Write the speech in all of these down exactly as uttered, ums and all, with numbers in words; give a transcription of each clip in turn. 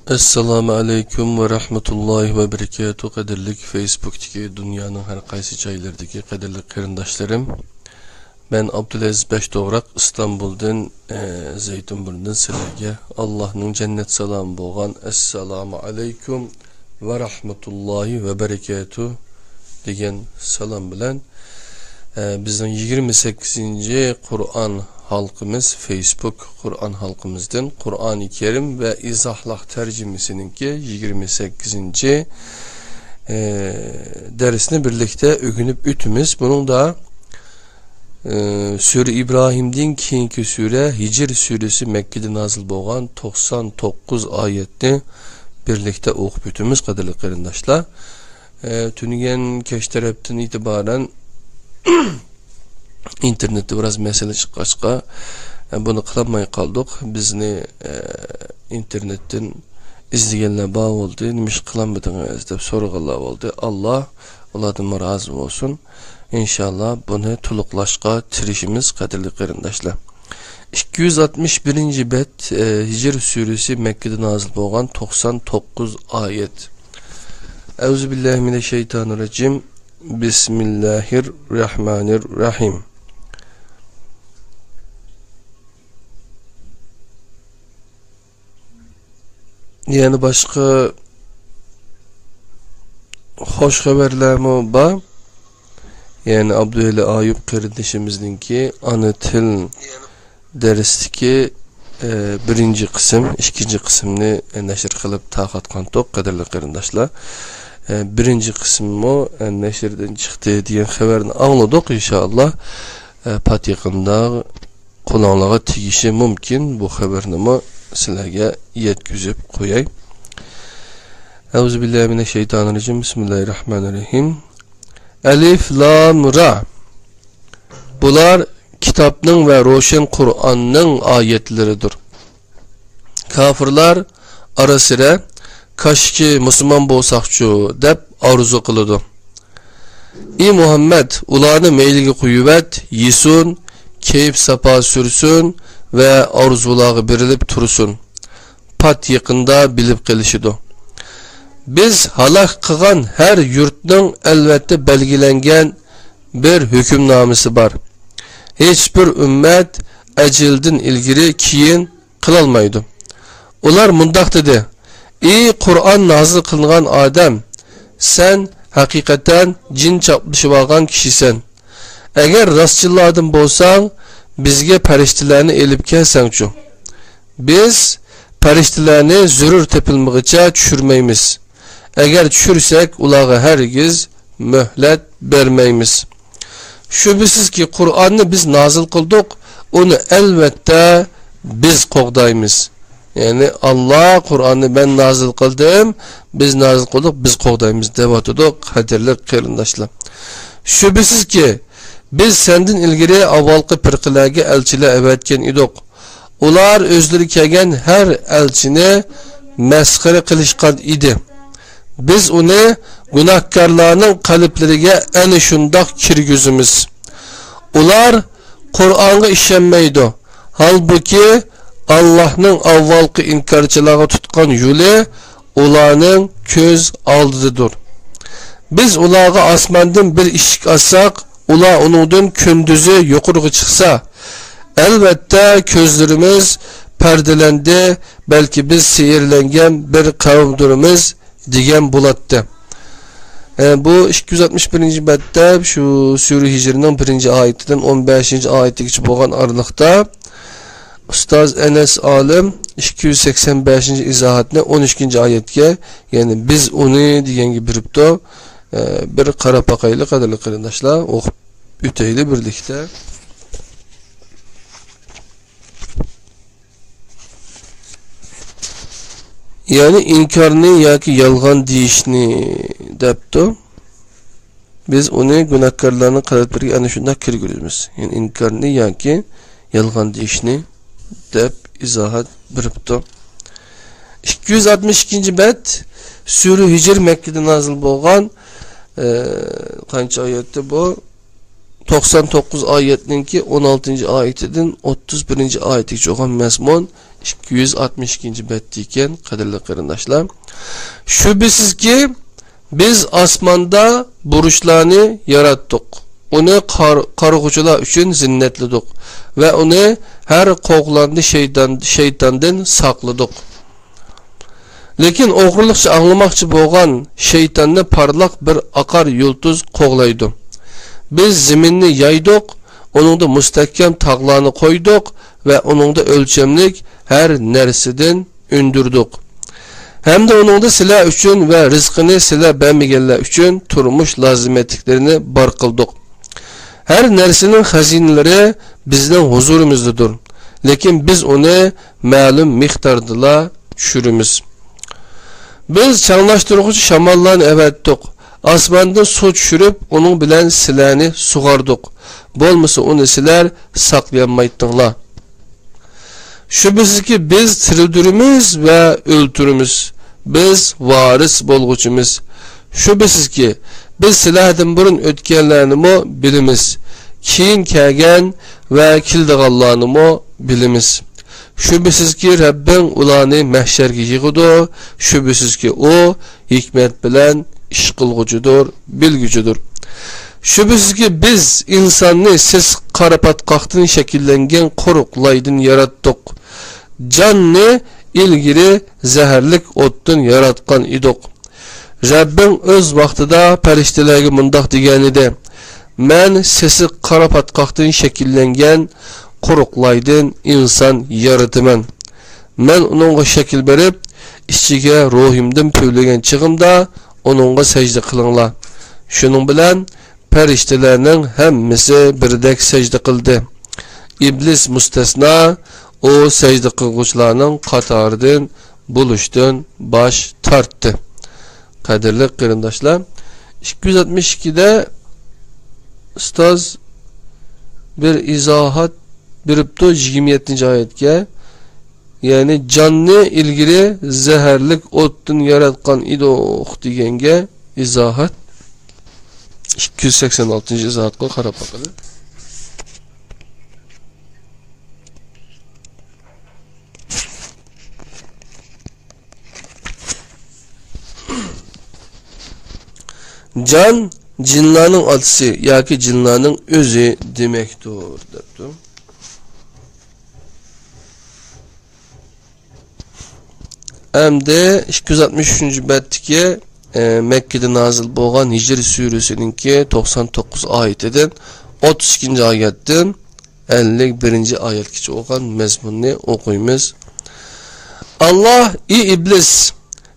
ئەسسالامۇ ئەلەيكۇم ۋە رەھمەتۇللاھى ۋە بەرىكاتۇھ. قەدىرلىك فېيسبۇكتىكى دۇنيانىڭ ھەر قايسى جايلىرىدىكى قەدىرلىك قېرىنداشلىرىم. مەن ئابدۇلئەزىز بەشتوغراق ئىستانبۇلدىن، ئە، زەيتۇنبۇرنىدىن سىلەرگە ئاللاھنىڭ جەننەت سالامى بولغان ئەسسالامۇ ئەلەيكۇم ۋە رەھمەتۇللاھى ۋە بەرىكاتۇھ دېگەن سالام بىلەن، ئە، بىزنىڭ يىگىرمە سەككىزىنچى قۇرئان ھالقىمىز، فېيسبۇك قۇرئان ھالقىمىزدىن قۇرئانى كەرىم ۋە ئىزاھلىق تەرجىمىسىنىڭكى يىگىرمە سەككىزىنچى، ئە، دەرسنى بىرلىكتە ئۆگىنىپ ئۆتىمىز. بۇنىڭدا، ئە، سۈرە ئىبراھىمدىن كېيىنكى سۈرە ھىجر سۈرىسى مەككىدە نازىل بولغان توقسان توققۇز ئايەتنى بىرلىكتە ئوقۇپ ئۆتىمىز، قەدىرلىك قېرىنداشلار. ئە، تۈنۈگۈن كەچ تەرەپتىن ئېتىبارەن ئىنتېرنېتتە بىراز مەسىلە چىققاچقا، ئە، بۇنى قىلالماي قالدۇق. بىزنى، ئە، ئىنتېرنېتتىن ئىزدىگەنلەر بار بولدى، «نېمە ئىش قىلالمىدىڭىز؟» دەپ سورىغانلار بولدى. ئاللا ئۇلاردىنمۇ رازى بولسۇن. ئىنشاللا بۇنى تولۇقلاشقا تىرىشىمىز، قەدىرلىك قېرىنداشلار. ئىككى يۈز ئاتمىش بىرىنچى بەت، ئە، ھىجر سۈرىسى مەككىدە نازىل بولغان توقسان توققۇز ئايەت. ئەئۇزۇ بىللاھى مىنەششەيتانىررەجىم. بىسمىللاھىررەھمانىررەھىم. يەنە باشقا خوش خەۋەرلەرمۇ بار. يەنى ئابدۇۋەلى ئايۇپ قېرىندىشىمىزنىڭكى ئانا تىل دەرستىكى، ئە، بىرىنچى قىسىم، ئىككىنچى قىسىمنى نەشر قىلىپ تارقاتقانتۇق، قەدىرلىك قېرىنداشلار. ئە، بىرىنچى قىسىممۇ، ئە، نەشردىن چىقتى دېگەن خەۋەرنى ئاڭلىدۇق، ئىنشائاللا. ئە، پات يېقىندا قولۇڭلارغا تېگىشى مۇمكىن. بۇ خەۋەرنىمۇ سىلەرگە يەتكۈزۈپ قوياي. ئەئۇزۇ بىللاھى مىنەششەيتانىررەجىم. بىسمىللاھىررەھمانىررەھىم. ئەلىف لام را. بۇلار كىتابنىڭ ۋە روشەن قۇرئاننىڭ ئايەتلىرىدۇر. كاپىرلار ئارا-سىرە، «كاشكى مۇسۇلمان بولساقچۇ» دەپ ئارزۇ قىلىدۇ. ئى مۇھەممەد، ئۇلارنى مەيلىگە قويۇۋەت، يېسۇن، كەيپ-ساپا سۈرسۇن ۋە ئارزۇلارغا بېرىلىپ تۇرسۇن. پات يېقىندا بىلىپ قېلىشىدۇ. بىز ھالاك قىلغان ھەر يۇرتنىڭ ئەلۋەتتە بەلگىلەنگەن بىر ھۆكۈمنامىسى بار. ھېچبىر ئۈممەت ئەجىلدىن ئىلگىرى كېيىن قىلالمايدۇ. ئۇلار مۇنداق دېدى: «ئى قۇرئان نازىل قىلىنغان ئادەم، سەن ھەقىقەتەن جىن چاپلىشىۋالغان كىشىسەن. ئەگەر راستچىللاردىن بولساڭ، بىزگە پەرىشتىلەرنى ئېلىپ كەلسەڭچۇ؟ بىز پەرىشتىلەرنى زۆرۈر تېپىلمىغىچە چۈشۈرمەيمىز. ئەگەر چۈشۈرسەك، ئۇلارغا ھەرگىز مۆھلەت بەرمەيمىز. شۈبھىسىزكى، قۇرئاننى بىز نازىل قىلدۇق، ئۇنى ئەلۋەتتە بىز قوغدايمىز.» يەنى، «ئاللا، قۇرئاننى مەن نازىل قىلدىم، بىز نازىل قىلدۇق، بىز قوغدايمىز» دەۋاتىدۇ، قەدىرلىك قېرىنداشلار. شۈبھىسىزكى، بىز سەندىن ئىلگىرى ئاۋۋالقى پىرقىلەرگە ئەلچىلەر ئەۋەتكەن ئىدۇق. ئۇلار ئۆزلىرى كەلگەن ھەر ئەلچىنى مەسخىرە قىلىشقان ئىدى. بىز ئۇنى گۇناھكارلارنىڭ قەلبلىرىگە ئەنە شۇنداق كىرگۈزىمىز. ئۇلار قۇرئانغا ئىشەنمەيدۇ. ھالبۇكى، ئاللاھنىڭ ئاۋۋالقى ئىنكارچىلارغا تۇتقان يولى ئۇلارنىڭ كۆز ئالدىدىدۇر. بىز ئۇلارغا ئاسماندىن بىر ئىشىك ئاچساق، ئۇلار ئۇنىڭدىن كۈندۈزى يۇقىرىغا چىقسا، ئەلۋەتتە كۆزلىرىمىز پەردىلەندى، بەلكى بىز سېھىرلەنگەن بىر قەۋمدۇرمىز دېگەن بولاتتى. ئە، بۇ ئىككى يۈز ئاتمىش بىرىنچى بەتتە شۇ سۈرە ھىجرنىڭ بىرىنچى ئايىتىدىن ئون بەشىنچى ئايىتىگىچە بولغان ئارىلىقتا ئۇستاز ئەنەس ئالىم ئىككى يۈز سەكسەن بەشىنچى ئىزاھاتنى ئون ئىككىنچى ئايەتكە، يەنى «بىز ئۇنى» دېگەنگە بېرىپتۇ. ئە، بىر قاراپ باقايلى، قەدىرلىك قېرىنداشلار، ئوقۇپ ئۆتەيلى بىرلىكتە. يەنى ئىنكارنى ياكى يالغان دېيىشنى دەپتۇ. بىز ئۇنى گۇناھكارلارنىڭ قەلبلىرىگە ئەنە شۇنداق كىرگۈزىمىز. يەنى ئىنكارنى ياكى يالغان دېيىشنى دەپ ئىزاھات بېرىپتۇ. ئىككى يۈز ئاتمىش ئىككىنچى بەت، سۈرە ھىجر مەككىدە نازىل بولغان، ئە، قانچە ئايەتتە بۇ؟ توقسان توققۇز ئايەتنىڭكى ئون ئالتىنچى ئايىتىدىن ئوتتۇز بىرىنچى ئايىتىگىچە بولغان مەزمۇن ئىككى يۈز ئاتمىش ئىككىنچى بەتتە ئىكەن، قەدىرلىك قېرىنداشلار. شۈبھىسىزكى، بىز ئاسماندا بۇرۇچلارنى ياراتتۇق. ئۇنى قار-، قارىغۇچىلار ئۈچۈن زىننەتلىدۇق ۋە ئۇنى ھەر قوغلاندى شەيتان، شەيتاندىن ساقلىدۇق. لېكىن ئوغرىلىقچە ئاڭلىماقچى بولغان شەيتاننى پارلاق بىر ئاقار يۇلتۇز قوغلايدۇ. بىز زېمىننى يايدۇق، ئۇنىڭدا مۇستەھكەم تاغلارنى قويدۇق ۋە ئۇنىڭدا ئۆلچەملىك ھەر نەرسىدىن ئۈندۈردۇق. ھەمدە ئۇنىڭدا سىلەر ئۈچۈن ۋە رىزقىنى سىلەر بەرمىگەنلەر ئۈچۈن تۇرمۇش لازىمەتلىكلىرىنى بار قىلدۇق. ھەر نەرسىنىڭ خەزىنىلىرى بىزنىڭ ھۇزۇرىمىزدىدۇر. لېكىن بىز ئۇنى مەلۇم مىقداردىلا چۈشۈرىمىز. بىز چاڭلاشتۇرغۇچى شاماللارنى ئەۋەتتۇق. ئاسماندىن سۇ چۈشۈرۈپ، ئۇنىڭ بىلەن سىلەرنى سۇغاردۇق. بولمىسا ئۇنى سىلەر ساقلىيالمايتتىڭلار. شۈبھىسىزكى، بىز تىرىلدۈرىمىز ۋە ئۆلتۈرىمىز. بىز ۋارىس بولغۇچىمىز. شۈبھىسىزكى، بىز سىلەردىن بۇرۇن ئۆتكەنلەرنىمۇ بىلىمىز. كېيىن كەلگەن ۋە كېلىدىغانلارنىمۇ بىلىمىز. شۈبھىسىزكى، رەببىڭ ئۇلارنى مەھشەرگە يىغىدۇ. شۈبھىسىزكى، ئۇ ھېكمەت بىلەن ئىش قىلغۇچىدۇر، بىلگۈچىدۇر. شۈبھىسىزكى، بىز ئىنساننى سېسىق قارا پاتقاقتىن شەكىللەنگەن قۇرۇق لايدىن ياراتتۇق. جاننى ئىلگىرى زەھەرلىك ئوتتىن ياراتقان ئىدۇق. رەببىڭ ئۆز ۋاقتىدا پەرىشتىلەرگە مۇنداق دېگەنىدى: مەن سېسىق قارا پاتقاقتىن شەكىللەنگەن قۇرۇق لايدىن ئىنسان يارىتىمەن. مەن ئۇنىڭغا شەكىل بېرىپ، ئىچىگە روھۇمدىن پۈۋلىگەن چېغىمدا ئۇنىڭغا سەجدە قىلىڭلار. شۇنىڭ بىلەن پەرىشتىلەرنىڭ ھەممىسى بىردەك سەجدە قىلدى. ئىبلىس مۇستەسنا، ئۇ سەجدە قىلغۇچىلارنىڭ قاتارىدىن بولۇشتىن باش تارتتى. قەدىرلىك قېرىنداشلار، ئىككى يۈز ئاتمىش ئىككىدە ئۇستاز بىر ئىزاھات بېرىپتۇ، يىگىرمە يەتتىنچى ئايەتكە. يەنى جاننى ئىلگىرى زەھەرلىك ئوتتىن ياراتقان ئىدۇق دېگەنگە ئىزاھات. ئىككى يۈز سەكسەن ئالتىنچى ئىزاھاتقا قاراپ باقىلى. جان جىنلارنىڭ ئاتىسى ياكى جىنلارنىڭ ئۆزى دېمەكتۇر، دەپتۇ. ئەمدى ئىككى يۈز ئاتمىش ئۈچىنچى بەتتىكى، ئە، مەككىدە نازىل بولغان ھىجر سۈرىسىنىڭكى توقسان توققۇز ئايىتىدىن ئوتتۇز ئىككىنچى ئايەتتىن ئەللىك بىرىنچى ئايەتكىچە بولغان مەزمۇننى ئوقۇيمىز. ئاللاھ: «ئى ئىبلىس،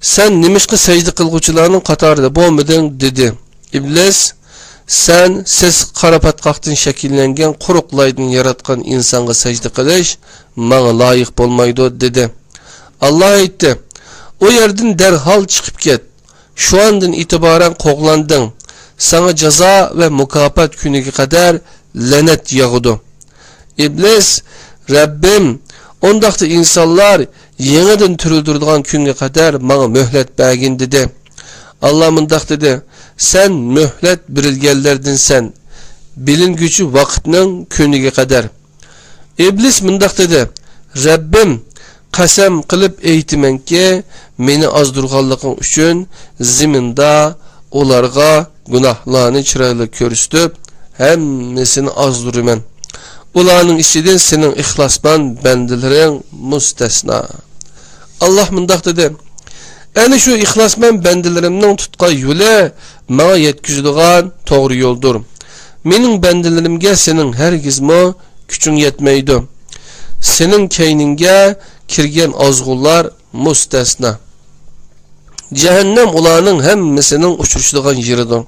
سەن نېمىشقا سەجدە قىلغۇچىلارنىڭ قاتارىدا بولمىدىڭ؟» دېدى. ئىبلىس: «سەن سېسىق قارا پاتقاقتىن شەكىللەنگەن قۇرۇق لايدىن ياراتقان ئىنسانغا سەجدە قىلىش ماڭا لايىق بولمايدۇ» دېدى. ئاللاھ ئېيتتى: «ئۇ يەردىن دەرھال چىقىپ كەت. شۇ ئاندىن ئېتىبارەن قوغلاندىڭ. ساڭا جازا ۋە مۇكاپات كۈنىگە قەدەر لەنەت ياغىدۇ.» ئىبلىس: «رەببىم، ئۇنداقتا ئىنسانلار يېڭىدىن تىرىلدۈرىدىغان كۈنگە قەدەر ماڭا مۆھلەت بەرگىن» دېدى. ئاللاھ مۇنداق دېدى: «سەن مۆھلەت بېرىلگەنلەردىنسەن، بىلىنگۈچى ۋاقىتنىڭ كۈنىگە قەدەر.» ئىبلىس مۇنداق دېدى: «رەببىم، قەسەم قىلىپ ئېيتىمەنكى، مېنى ئازدۇرغانلىقىڭ ئۈچۈن زېمىندا ئۇلارغا گۇناھلارنى چىرايلىق كۆرسىتىپ، ھەممىسىنى ئازدۇرىمەن. ئۇلارنىڭ ئىچىدىن سېنىڭ ئىخلاسمەن بەندىلىرىڭ مۇستەسنا.» ئاللاھ مۇنداق دېدى: «ئەنە شۇ ئىخلاسمەن بەندىلىرىمنىڭ تۇتقان يولى ماڭا يەتكۈزىدىغان توغرا يولدۇر. مېنىڭ بەندىلىرىمگە سېنىڭ ھەرگىزمۇ كۈچۈڭ يەتمەيدۇ. سېنىڭ كەينىڭگە كىرگەن ئازغۇنلار مۇستەسنا. جەھەننەم ئۇلارنىڭ ھەممىسىنىڭ ئۇچرىشىدىغان يېرىدۇر.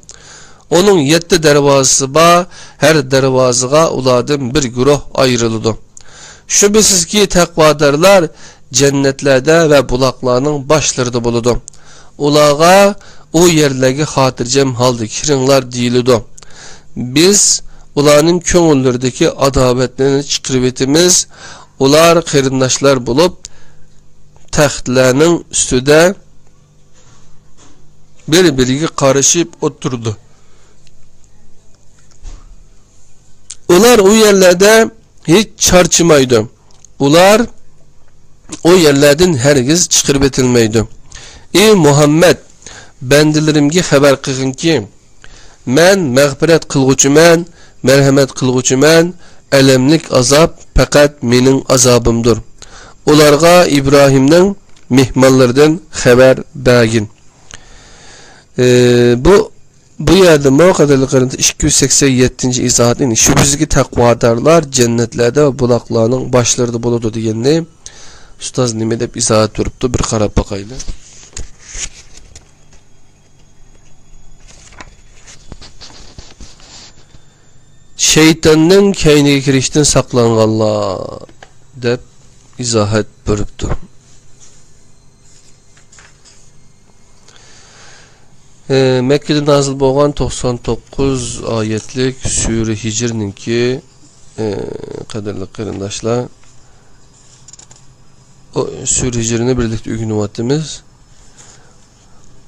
ئۇنىڭ يەتتە دەرۋازىسى بار، ھەر دەرۋازىغا ئۇلاردىن بىر گۇرۇھ ئايرىلىدۇ. شۈبھىسىزكى، تەقۋادارلار جەننەتلەردە ۋە بۇلاقلارنىڭ باشلىرىدا بولىدۇ. ئۇلارغا ئۇ يەرلەرگە خاتىرجەم ھالدا كىرىڭلار دېيىلىدۇ. بىز ئۇلارنىڭ كۆڭۈللىرىدىكى ئاداۋەتنى چىقىرىۋېتىمىز. ئۇلار قېرىنداشلار بولۇپ، تەختلەرنىڭ ئۈستىدە بىر-بىرىگە قارىشىپ ئولتۇرىدۇ. ئۇلار ئۇ يەرلەردە ھېچ چارچىمايدۇ. ئۇلار ئۇ يەرلەردىن ھەرگىز چىقىرىۋېتىلمەيدۇ. ئى مۇھەممەد، بەندىلىرىمگە خەۋەر قىلغىنكى، مەن مەغپىرەت قىلغۇچىمەن، مەرھەمەت قىلغۇچىمەن، ئەلەملىك ئازاب پەقەت مېنىڭ ئازابىمدۇر. ئۇلارغا ئىبراھىمنىڭ مېھمانلىرىدىن خەۋەر بەرگىن. ئى، بۇ بۇ يەردىمۇ، قەدىرلىك قېرىنداش، ئىككى يۈز سەكسەن يەتتىنچى ئىزاھات، يەنى شۈبھىسىزكى، تەقۋادارلار جەننەتلەردە ۋە بۇلاقلارنىڭ باشلىرىدا بولىدۇ دېگەننى ئۇستاز نېمە دەپ ئىزاھات بېرىپتۇ، بىر قاراپ باقايلى. شەيتاننىڭ كەينىگە كىرىشتىن ساقلانغانلار دەپ ئىزاھات بېرىپتۇ. ئى، مەككىدە نازىل بولغان توقسان توققۇز ئايەتلىك سۈرە ھىجرنىڭكى، ئى، قەدىرلىك قېرىنداشلار، ئۇ سۈرە ھىجرنى بىرلىكتە ئۆگىنىۋاتىمىز.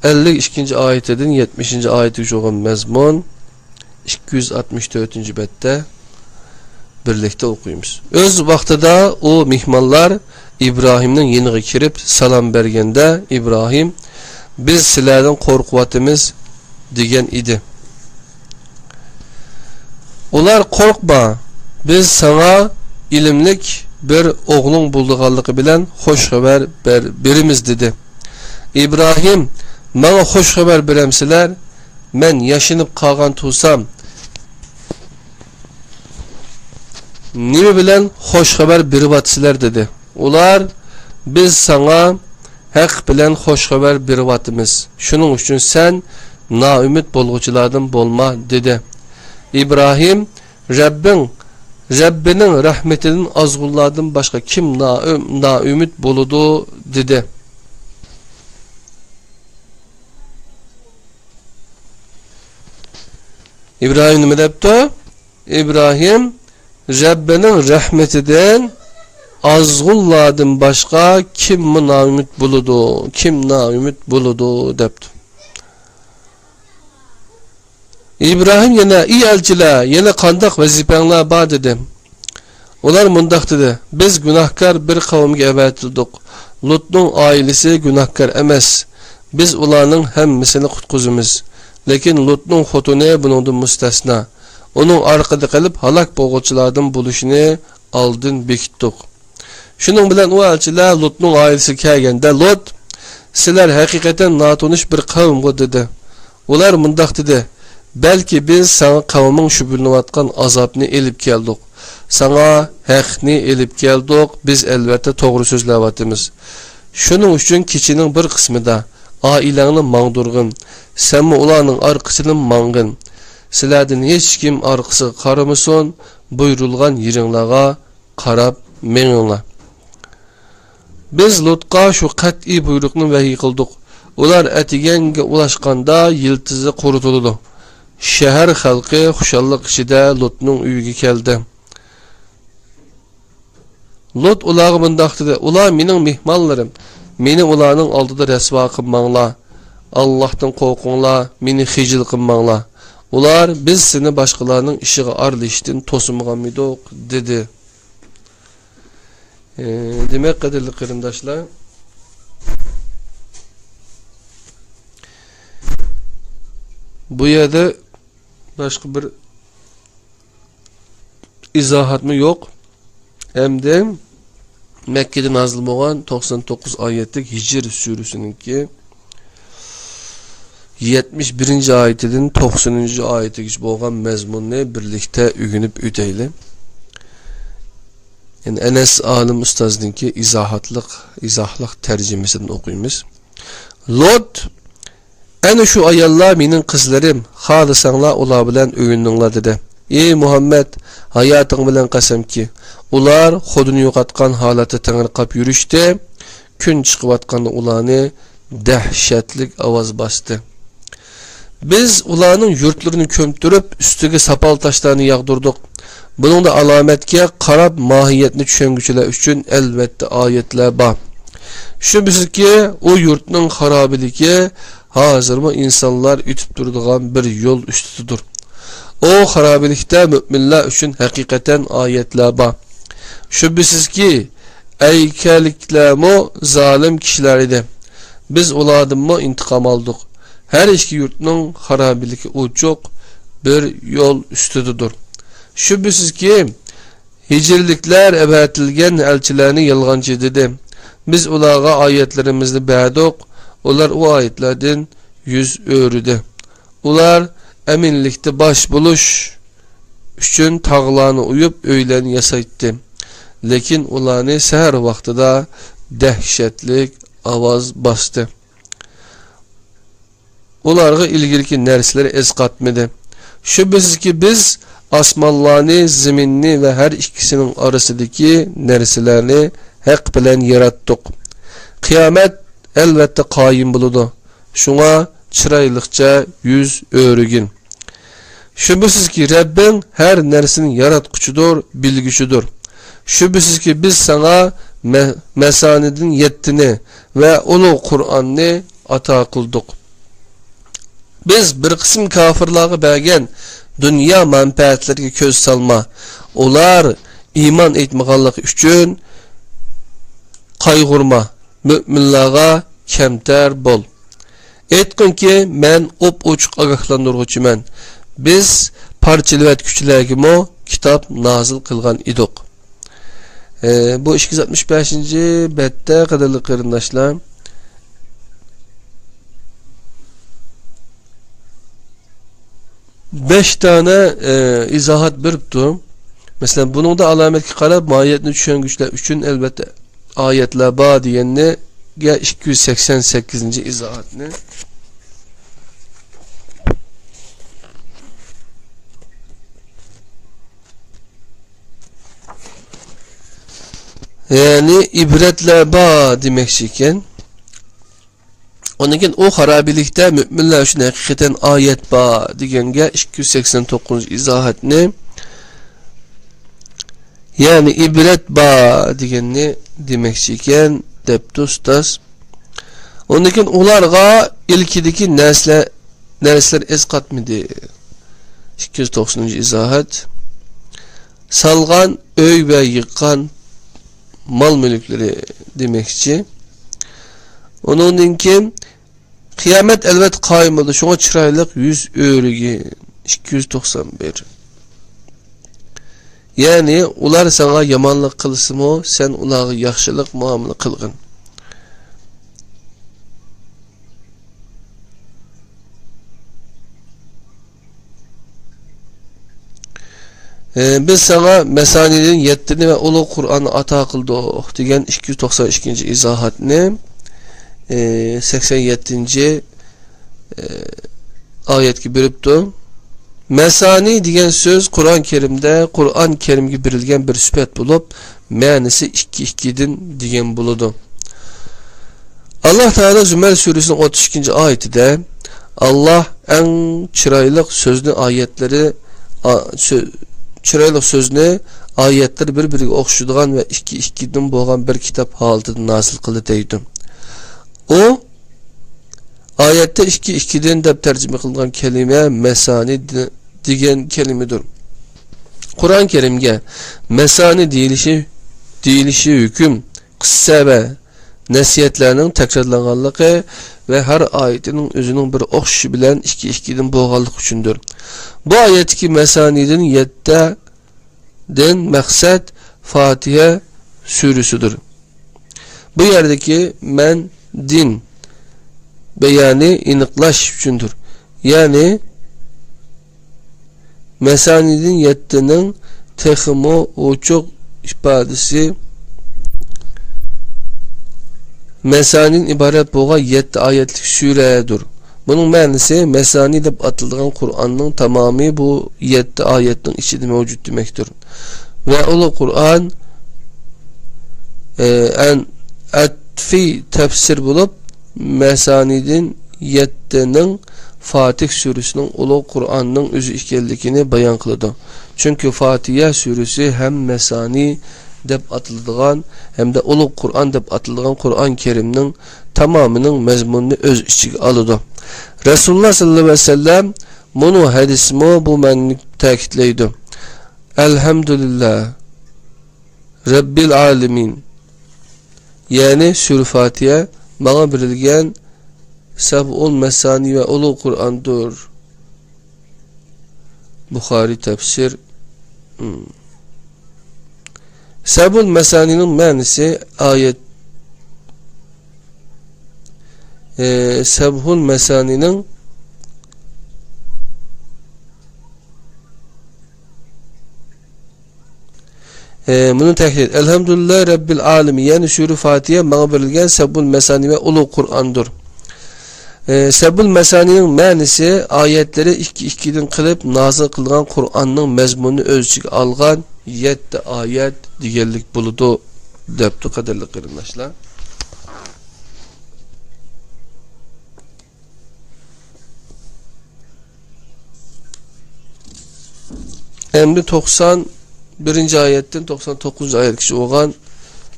ئەللىك ئىككىنچى ئايىتىدىن يەتمىشىنچى ئايىتىگىچە بولغان مەزمۇن، ئىككى يۈز ئاتمىش تۆتىنچى بەتتە بىرلىكتە ئوقۇيمىز. ئۆز ۋاقتىدا ئۇ مېھمانلار ئىبراھىمنىڭ يېنىغا كىرىپ سالام بەرگەندە، ئىبراھىم، «بىز سىلەردىن قورقۇۋاتىمىز» دېگەن ئىدى. ئۇلار، «قورقما، بىز ساڭا ئىلىملىك بىر ئوغلۇڭ بولىدىغانلىقى بىلەن خوش خەۋەر بەر-، بېرىمىز» دېدى. ئىبراھىم، «ماڭا خوش خەۋەر بېرەمسىلەر؟ مەن ياشىنىپ قالغان تۇرسام، نېمە بىلەن خوش خەۋەر بېرىۋاتىسىلەر؟» دېدى. ئۇلار، «بىز ساڭا ھەق بىلەن خوش خەۋەر بېرىۋاتىمىز. شۇنىڭ ئۈچۈن سەن نائۈمىد بولغۇچىلاردىن بولما» دېدى. ئىبراھىم، «رەببىڭ، رەببىنىڭ رەھمىتىدىن ئازغۇنلاردىن باشقا كىم نائۈ-، نائۈمىد بولىدۇ؟» دېدى. ئىبراھىم نېمە دەپتۇ؟ ئىبراھىم، «رەببىنىڭ رەھمىتىدىن ئازغۇنلاردىن باشقا كىممۇ نائۈمىد بولىدۇ؟ كىم نائۈمىد بولىدۇ؟» دەپتۇ. ئىبراھىم يەنە، «ئى ئەلچىلەر، يەنە قانداق ۋەزىپەڭلار بار؟» دېدى. ئۇلار مۇنداق دېدى، «بىز گۇناھكار بىر قەۋمگە ئەۋەتىلدۇق. لۇتنىڭ ئائىلىسى گۇناھكار ئەمەس. بىز ئۇلارنىڭ ھەممىسىنى قۇتقۇزىمىز. لېكىن لۇتنىڭ خوتۇنى بۇنىڭدىن مۇستەسنا. ئۇنىڭ ئارقىدا قېلىپ ھالاك بولغۇچىلاردىن بولۇشىنى ئالدىن بېكىتتۇق.» شۇنىڭ بىلەن ئۇ ئەلچىلەر لۇتنىڭ ئائىلىسىگە كەلگەندە، لۇت، «سىلەر ھەقىقەتەن ناتونۇش بىر قەۋمغۇ» دېدى. ئۇلار مۇنداق دېدى، «بەلكى بىز ساڭا قەۋمىڭ شۈبھىلىنىۋاتقان ئازابنى ئېلىپ كەلدۇق. ساڭا ھەقنى ئېلىپ كەلدۇق، بىز ئەلۋەتتە توغرا سۆزلەۋاتىمىز. شۇنىڭ ئۈچۈن كېچىنىڭ بىر قىسمىدا ئائىلەڭنى ماڭدۇرغىن، سەنمۇ ئۇلارنىڭ ئارقىسىدىن ماڭغىن. سىلەردىن ھېچكىم ئارقىسىغا قارىمىسۇن، بۇيرۇلغان يېرىڭلارغا قاراپ مېڭىڭلار. بىز لۇتقا شۇ قەتئىي بۇيرۇقنى ۋەھىي قىلدۇق. ئۇلار ئەتىگەنگە ئۇلاشقاندا يىلتىزى قۇرۇتۇلىدۇ.» شەھەر خەلقى خۇشاللىق ئىچىدە لۇتنىڭ ئۆيىگە كەلدى. لۇت ئۇلارغا مۇنداق دېدى، «ئۇلار مېنىڭ مېھمانلىرىم. مېنى ئۇلارنىڭ ئالدىدا رەسۋا قىلماڭلار. ئاللاھتىن قورقۇڭلار، مېنى خىجىل قىلماڭلار. ئۇلار، بىز سېنى باشقىلارنىڭ ئىشىغا ئارىلىشىشتىن توسىمىغانمىدۇق؟» دېدى. ئى، دېمەك، قەدىرلىك قېرىنداشلار، بۇ يەردە باشقا بىر ئىزاھاتمۇ يوق. ئەمدى مەككىدە نازىل بولغان توقسان توققۇز ئايەتلىك ھىجر سۈرىسىنىڭكى يەتمىش بىرىنچى ئايىتىدىن توقسىنىنچى ئايىتىگىچە بولغان مەزمۇننى بىرلىكتە ئۆگىنىپ ئۆتەيلى. يەنى ئەنەس ئالىم ئۇستازنىڭكى ئىزاھاتلىق، ئىزاھلىق تەرجىمىسىدىن ئوقۇيمىز. لۇت، «ئەنە شۇ ئاياللار مېنىڭ قىزلىرىم، خالىساڭلار ئۇلار بىلەن ئۆيلىنىڭلار» دېدى. ئى مۇھەممەد، ھاياتىڭ بىلەن قەسەمكى، ئۇلار خۇدىنى يوقاتقان ھالەتتە تېڭىرقاپ يۈرۈشتى. كۈن چىقىۋاتقاندا ئۇلارنى دەھشەتلىك ئاۋاز باستى. بىز ئۇلارنىڭ يۇرتلىرىنى كۆمتۈرۈپ، ئۈستىگە ساپال تاشلارنى ياغدۇردۇق. بۇنىڭدا ئالامەتكە قاراپ ماھىيەتنى چۈشەنگۈچىلەر ئۈچۈن ئەلۋەتتە ئايەتلەر بار. شۈبھىسىزكى، ئۇ يۇرتنىڭ خارابىلىكى ھازىرمۇ ئىنسانلار ئۆتۈپ تۇرىدىغان بىر يول ئۈستىدىدۇر. ئۇ خارابىلىكتە مۆمىنلەر ئۈچۈن ھەقىقەتەن ئايەتلەر بار. شۈبھىسىزكى، ئەيكەلىكلەرمۇ زالىم كىشىلەر ئىدى. بىز ئۇلاردىنمۇ ئىنتىقام ئالدۇق. ھەر ئىككى يۇرتنىڭ خارابىلىكى ئوچۇق بىر يول ئۈستىدىدۇر. شۈبھىسىزكى، ھىجىرلىكلەر ئەۋەتىلگەن ئەلچىلەرنى يالغانچى دېدى. بىز ئۇلارغا ئايەتلىرىمىزنى بەردۇق، ئۇلار ئۇ ئايەتلەردىن يۈز ئۆرۈدى. ئۇلار ئەمىنلىكتە باش بولۇش ئۈچۈن تاغلارنى ئويۇپ، ئۆيلەرنى ياسايتتى. لېكىن ئۇلارنى سەھەر ۋاقتىدا دەھشەتلىك ئاۋاز باستى. ئۇلارغا ئىلگىرىكى نەرسىلىرى ئەسقاتمىدى. شۈبھىسىزكى، بىز ئاسمانلارنى، زېمىننى ۋە ھەر ئىككىسىنىڭ ئارىسىدىكى نەرسىلەرنى ھەق بىلەن ياراتتۇق. قىيامەت ئەلۋەتتە قايىم بولىدۇ. شۇڭا چىرايلىقچە يۈز ئۆرۈگىن. شۈبھىسىزكى، رەببىڭ ھەر نەرسىنى ياراتقۇچىدۇر، بىلگۈچىدۇر. شۈبھىسىزكى، بىز ساڭا مە-، مەسانىدىن يەتتىنى ۋە ئۇلۇغ قۇرئاننى ئاتا قىلدۇق. بىز بىر قىسىم كاپىرلارغا بەرگەن دۇنيا مەنپەئەتلىرىگە كۆز سالما. ئۇلار ئىمان ئېيتمىغانلىقى ئۈچۈن قايغۇرما. مۆمىنلارغا كەمتەر بول. ئېيتقىنكى، مەن ئوپئوچۇق ئاگاھلاندۇرغۇچىمەن. بىز پارچىلىۋەتكۈچىلەرگىمۇ كىتاب نازىل قىلغان ئىدۇق. ئى، بۇ ئىككى يۈز ئاتمىش بەشىنچى بەتتە، قەدىرلىك قېرىنداشلار، بەش دانە، ئى، ئىزاھات بېرىپتۇ. مەسىلەن، بۇنىڭدا ئالامەتكە قاراپ، ماھىيەتنى چۈشەنگۈچىلەر ئۈچۈن، ئەلۋەتتە، ئايەتلەر بار دېگەننىگە ئىككى يۈز سەكسەن سەككىزىنچى ئىزاھاتنى. يەنى ئىبرەتلەر بار دېمەكچى ئىكەن. ئۇندىن كېيىن ئۇ خارابىلىكتە مۆمىنلەر ئۈچۈن ھەقىقەتەن ئايەت بار دېگەنگە ئىككى يۈز سەكسەن توققۇزىنچى ئىزاھاتنى، يەنى ئىبرەت بار دېگەننى دېمەكچى ئىكەن، دەپتۇ ئۇستاز. ئۇندىن كېيىن ئۇلارغا ئىلكىدىكى نەرسىلەر، نەرسىلەر ئەسقاتمىدى. ئىككى يۈز توقسىنىنچى ئىزاھات. سالغان ئۆي ۋە يىغقان مال-مۈلۈكلىرى دېمەكچى. ئۇنىڭدىن كېيىن، قىيامەت ئەلۋەتتە قايىم بولىدۇ، شۇڭا چىرايلىق يۈز ئۆرۈگىن. ئىككى يۈز توقسان بىر. يەنى، ئۇلار ساڭا يامانلىق قىلسىمۇ، سەن ئۇلارغا ياخشىلىق مۇئامىلە قىلغىن. ئى، بىز ساڭا مەسانىدىن يەتتىنى ۋە ئۇلۇغ قۇرئاننى ئاتا قىلدۇق دېگەن ئىككى يۈز توقسان ئىككىنچى ئىزاھاتنى، ئى، سەكسەن يەتتىنچى، ئى، ئايەتكە بېرىپتۇ. مەسانى دېگەن سۆز قۇرئان كەرىمدە قۇرئان كەرىمگە بېرىلگەن بىر سۈپەت بولۇپ، مەنىسى ئىككى ئىككىدىن دېگەن بولىدۇ. ئاللاھ تائالا زۇمەر سۈرىسىنىڭ ئوتتۇز ئىككىنچى ئايىتىدە، ئاللاھ ئەڭ چىرايلىق سۆزنى ئايەتلىرى، ئا-، سۆ-، چىرايلىق سۆزنى ئايەتلىرى بىر-بىرىگە ئوخشىشىدىغان ۋە ئىككى ئىككىدىن بولغان بىر كىتاب ھالىتىدە نازىل قىلدى دەيدۇ. ئۇ ئايەتتە ئىككى ئىككىدىن دەپ تەرجىمە قىلىنغان كەلىمە مەسانى دې-، دېگەن كەلىمىدۇر. قۇرئان كەرىمگە مەسانى دېيىلىشى، دېيىلىشى ھۆكۈم، قىسسە ۋە نەسىھەتلەرنىڭ تەكرارلانغانلىقى ۋە ھەر ئايىتىنىڭ ئۆزىنىڭ بىر ئوخشىشى بىلەن ئىككى ئىككىدىن بولغانلىقى ئۈچۈندۇر. بۇ ئايەتتىكى مەسانىدىن يەتتە دىن مەقسەت فاتىھە سۈرىسىدۇر. بۇ يەردىكى مەن دىن بەيانى ئېنىقلاش ئۈچۈندۇر. يەنى مەسانىدىن يەتتىنىڭ تېخىمۇ ئوچۇق ئىپادىسى مەسانىدىن ئىبارەت بولغان يەتتە ئايەتلىك سۈرەدۇر. بۇنىڭ مەنىسى، مەسانى دەپ ئاتىلىدىغان قۇرئاننىڭ تامامى بۇ يەتتە ئايەتنىڭ ئىچىدە مەۋجۇت دېمەكتۇر. ۋە ئۇلۇغ قۇرئان، ئە، ئەن، ئەتفىي تەپسىر بولۇپ، مەسانىدىن يەتتىنىڭ فاتىھ سۈرىسىنىڭ ئۇلۇغ قۇرئاننىڭ ئۆزى ئىكەنلىكىنى بايان قىلىدۇ. چۈنكى فاتىھە سۈرىسى ھەم مەسانى دەپ ئاتىلىدىغان، ھەمدە ئۇلۇغ قۇرئان دەپ ئاتىلىدىغان قۇرئان كەرىمنىڭ تامامىنىڭ مەزمۇنىنى ئۆز ئىچىگە ئالىدۇ. رەسۇلۇللا ساللاللاھۇ ئەلەيھى ۋەسەللەم مۇنۇ ھەدىسمۇ بۇ مەنىنى تەكىتلەيدۇ. ئەلھەمدۇلىللا رەببىل ئالىمىن. يەنى سۈرە فاتىھە ماڭا بېرىلگەن سەبئۇل مەسانى ۋە ئۇلۇغ قۇرئاندۇر. بۇخارىي تەپسىر. مم. سەبئۇل مەسانىنىڭ مەنىسى ئايەت، ئى، سەبئۇل مەسانىنىڭ ئى، بۇنى تەكىتلەيدۇ. ئەلھەمدۇلىللا رەببىل ئالىمىن، يەنى سۈرە فاتىھە ماڭا بېرىلگەن سەبئۇل مەسانى ۋە ئۇلۇغ قۇرئاندۇر. ئى، سەبئۇل مەسانىنىڭ مەنىسى ئايەتلىرى ئىككى ئىككىدىن قىلىپ نازىل قىلغان قۇرئاننىڭ مەزمۇنىنى ئۆز ئىچىگە ئالغان يەتتە ئايەت دېگەنلىك بولىدۇ، دەپتۇ، قەدىرلىك قېرىنداشلار. ئەمدى توقسان بىرىنچى ئايەتتىن توقسان توققۇزىنچى ئايەتكىچە بولغان،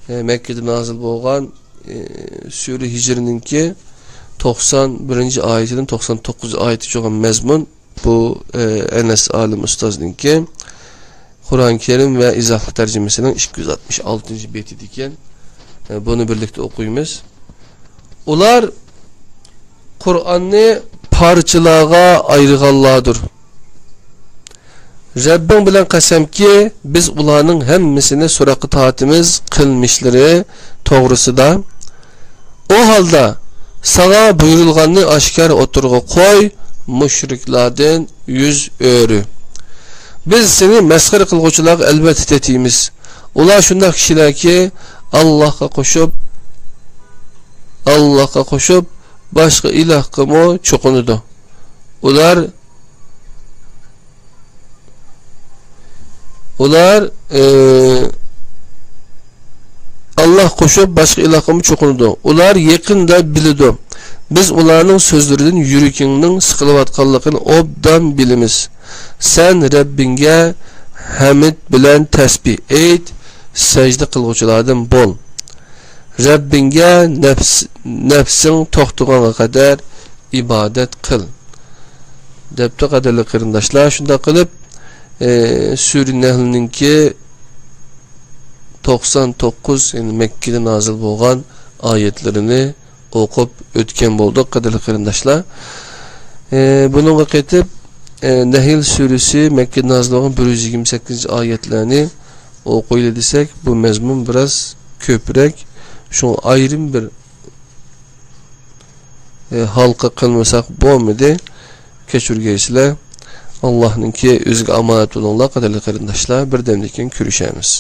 ئى، مەككىدە نازىل بولغان، ئى، سۈرە ھىجرنىڭكى توقسان بىرىنچى ئايىتىدىن توقسان توققۇزىنچى ئايىتىگىچە بولغان مەزمۇن بۇ، ئى، ئەنەس ئالىم ئۇستازنىڭكى قۇرئان كەرىم ۋە ئىزاھلىق تەرجىمىسىنىڭ ئىككى يۈز ئاتمىش ئالتىنچى بېتىدىكەن. ئى، بۇنى بىرلىكتە ئوقۇيمىز. ئۇلار قۇرئاننى پارچىلارغا ئايرىغانلاردۇر. رەببىڭ بىلەن قەسەمكى، بىز ئۇلارنىڭ ھەممىسىنى سوراققا تارتىمىز قىلمىشلىرى توغرىسىدا. ئۇ ھالدا ساڭا بۇيرۇلغاننى ئاشكارا ئوتتۇرىغا قوي، مۇشرىكلاردىن يۈز ئۆرۈ. بىز سېنى مەسخىرە قىلغۇچىلارغا ئەلۋەتتە تېتىيمىز. ئۇلار شۇنداق كىشىلەركى، ئاللاھقا قوشۇپ، ئاللاھقا قوشۇپ، باشقا ئىلاھقىمۇ چوقۇنىدۇ. ئۇلار، ئۇلار، ئى، ئاللاھ قوشۇپ باشقا ئىلاھقىمۇ چوقۇنىدۇ. ئۇلار يېقىندا بىلىدۇ. بىز ئۇلارنىڭ سۆزلىرىدىن يۈرىكىڭنىڭ سىقىلىۋاتقانلىقىنى ئوبدان بىلىمىز. سەن رەببىڭگە ھەمد بىلەن تەسبىھ ئېيت، سەجدە قىلغۇچىلاردىن بول. رەببىڭگە نەپس-، نەپسىڭ توختىغانغا قەدەر ئىبادەت قىل، دەپتۇ، قەدىرلىك قېرىنداشلار. شۇنداق قىلىپ، ئى، سۈرە نەھلنىڭكى توقسان توققۇز، يەنى مەككىدە نازىل بولغان ئايەتلىرىنى ئوقۇپ ئۆتكەن بولدۇق، قەدىرلىك قېرىنداشلار. ئى، بۇنىڭغا قېتىپ، ئى، نەھل سۈرىسى مەككىدە نازىل بولغان بىر يۈز يىگىرمە سەككىزىنچى ئايەتلەرنى ئوقۇيلى دېسەك، بۇ مەزمۇن بىراز كۆپرەك. شۇڭا ئايرىم بىر، ئى، ھالقا قىلمىساق بولمىدى. كەچۈرگەيسىلەر. ئاللاھنىڭكى ئۆزىگە ئامانەت بولۇڭلار، قەدىرلىك قېرىنداشلار. بىردەمدىن كېيىن كۆرۈشەرمىز.